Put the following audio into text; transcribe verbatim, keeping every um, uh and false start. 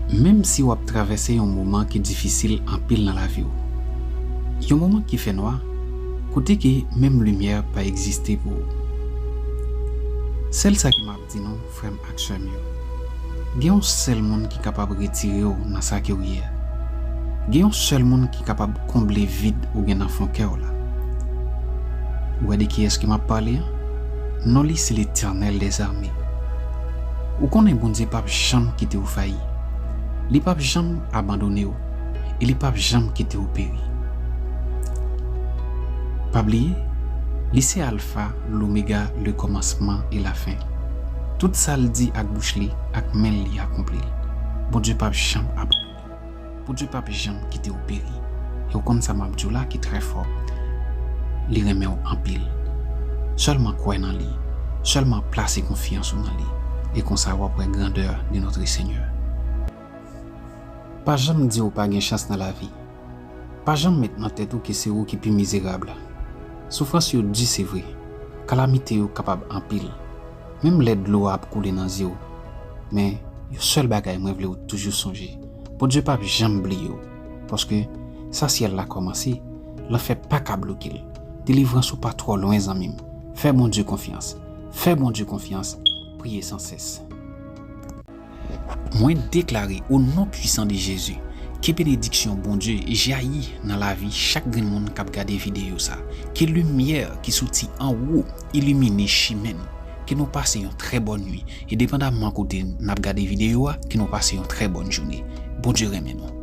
Menm si w ap travèse yon moman ki difisil anpil nan lavi w, yon moman ki fè nwa, kote ke menm limyè pa egziste pou ou. Sèl sa ke m ap di nou, frè m ak sè m yo, gen yon sèl moun ki kapab retire w nan sa ke w ye a. Gen yon sèl moun ki kapab konble vid ou gen nan fon kè w la. Ou wè de kiyès ke m ap pale an? Non li se Letènèl dèzame. Ou konnen Bondye p ap janm kite w fayi. Li p ap janm abandone w e li p ap janm kite w peri. Pa bliye, li se Alfa, Lomega, le kòmansman e lafen. Tout sa l di ak bouch li, ak men l li akonpli l. Bondye p ap janm abandone w. Bondye p ap janm kite w peri. E w konn sa m ap di w la ki trè fò. Li renmen w anpil. Sèlman kwè nan li. Sèlman plase konfyans ou nan li. E konsa w ap wè grandè de Notre Seigneur. Pa janm di w pa gen chans nan lavi. Pa janm met nan tèt ou ke se ou ki pi mizerab la. Soufrans yo di se vre. Kalamite yo kapab anpil. Menm lè dlo a ap koule nan zye w. Men, yon sèl bagay mwen vle w toujou sonje. Bondye p ap janm bliye w. Paske, sa syèl la kòmanse, lanfè pa ka bloke l. Delivrans ou pa twò lwen, zanmi m. Fè Bondye konfyans. Fè Bondye konfyans. Priye san sès. Mwen deklare, o non pwisan de Jezi, ke benediksyon Bondye jayi nan lavi chak grenn moun k ap gade videyo sa. Ke limyè ki soti anwo ilimine chimen nou. Ke nou pase yon trè bòn nwi. E depandamman kote n ap gade videyo a, ke nou pase yon trè bòn jounen. Bondye renmen nou.